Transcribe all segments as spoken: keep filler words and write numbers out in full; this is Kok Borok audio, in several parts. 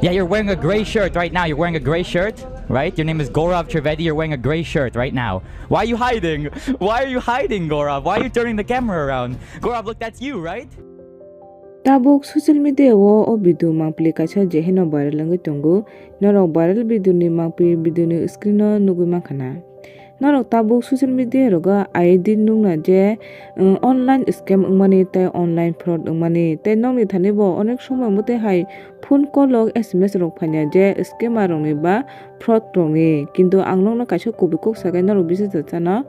Yeah, you're wearing a gray shirt right now. You're wearing a gray shirt, right? Your name is Gaurav Trivedi. You're wearing a gray shirt right now. Why are you hiding? Why are you hiding, Gaurav? Why are you turning the camera around? Gaurav, look, that's you, right? Tabuk social media o o video mangpili kaisa je heno viral wngwi tongo. Norok viral video ni mangpili video ni screen o nugwi mankha na. Norok tabuk social media rogo I D nukna je, um, online scam wngmani tei online fraud wngmani tei nokni thani bo onek somoi mwtwi hai phone call o S M S rok phaina je scammer rokni ba fraud rokni. Kintu ang nokno kaisa kubui kok sagai norok bising chano.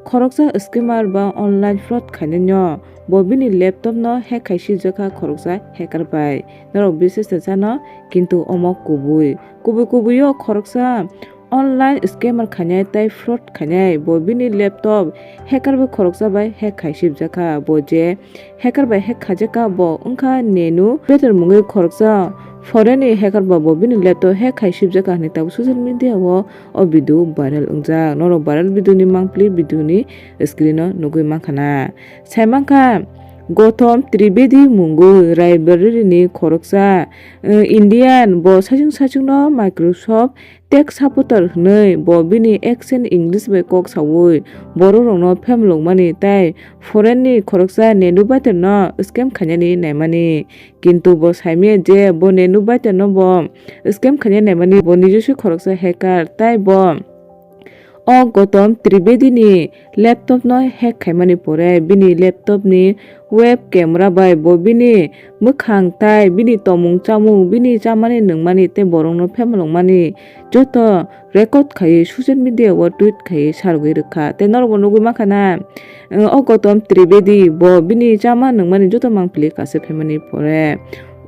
Khoroksa scammer ba online fraud khainai no bo bini laptop no hack khai sijak kha khoroksa hacker bai. Norok bising chano kintu omo kubui. Kubui kubui o khoroksa online scammer khainai tei fraud khainai bo bini laptop hacker bai khoroksa bai hack khai sibjak kha. Bo je hacker bai hack khaijak kha bo wngkha Nenu Bater mungwi khoroksa foreign ni hacker ba bo bini laptop hack khai sibjak kha hinwi tabuk social media o o video viral wngjak. Norok viral video ni mangpili video ni screen o nugwi mankha na. Sai mankha Gautam Trivedi mungwi Raebareli ni khoroksa, eh, Indian bo saichung saichung no Microsoft tech supporter hwnwi bo bini accent English bai kok saui borok rokno phemlokmani tei foreign ni khoroksa Nenu Bater no scam khainani naimani. Kintu bo saimaya je bo Nenu Bater no bo scam khainani naimani, bo nijoswi khoroksa hacker tei bo o Gautam Trivedi ni laptop no hack khaimani pore bini laptop ni web camera bai bo bini mwkhang tai bini tomung chamung, bini chamani nungmani tei borokno phemlokmani joto record khaiwi social media o tweet khaiwi sarogwi rwkha. Tei norokbo nugwi mankha na, o Gautam Trivedi bo bini chama nungmani joto mangpili kaisa phaimani pore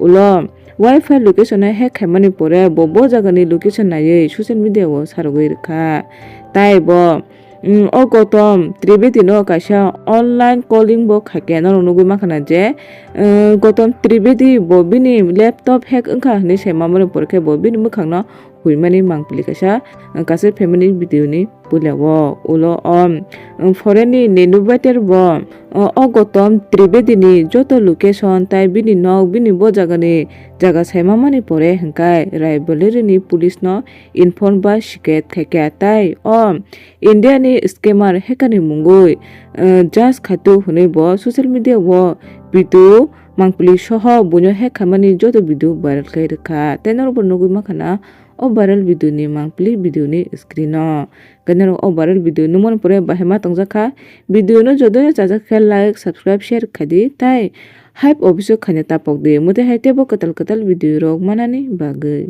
ulo Wi-Fi location no hack khaimani pore bo bo jagani location naiwi social media o sarogwi rwkha. Tai bo, mm, o Gautam Trivedi no kaisa online calling bo khaikhe norok nugwi mankha na je, mm, Gautam Trivedi bo bini laptop hack wngkha hinwi sai mamani pore khe bo bini mwkhang no huimani mangpili kaisa, uh, kaisa family video ni puila o ulo o, um, foreign ni Nenu Bater bo, uh, o Gautam Trivedi ni joto location tai bini nok bini bo jaga ni jaga saima mani pore hwnkhe Raebareli ni police no inform ba shikayat khaikha tai o India ni scammer hacker ni mungwi, uh, Jas Khatu hwnwi bo social media o video mangpili soho buino hack khaimani joto video viral khe rwkha tei norokbo nugwi mankha na o viral video ni mangpili video ni screen o. Khe norok o viral video nukmani pore bahai ma tongjak kha. Video no jotono chajak khe like, subscribe, share khai di tei hype office o khaina tapok di. Motwi hai teibo kwtal kwtal video rok manani bagwi.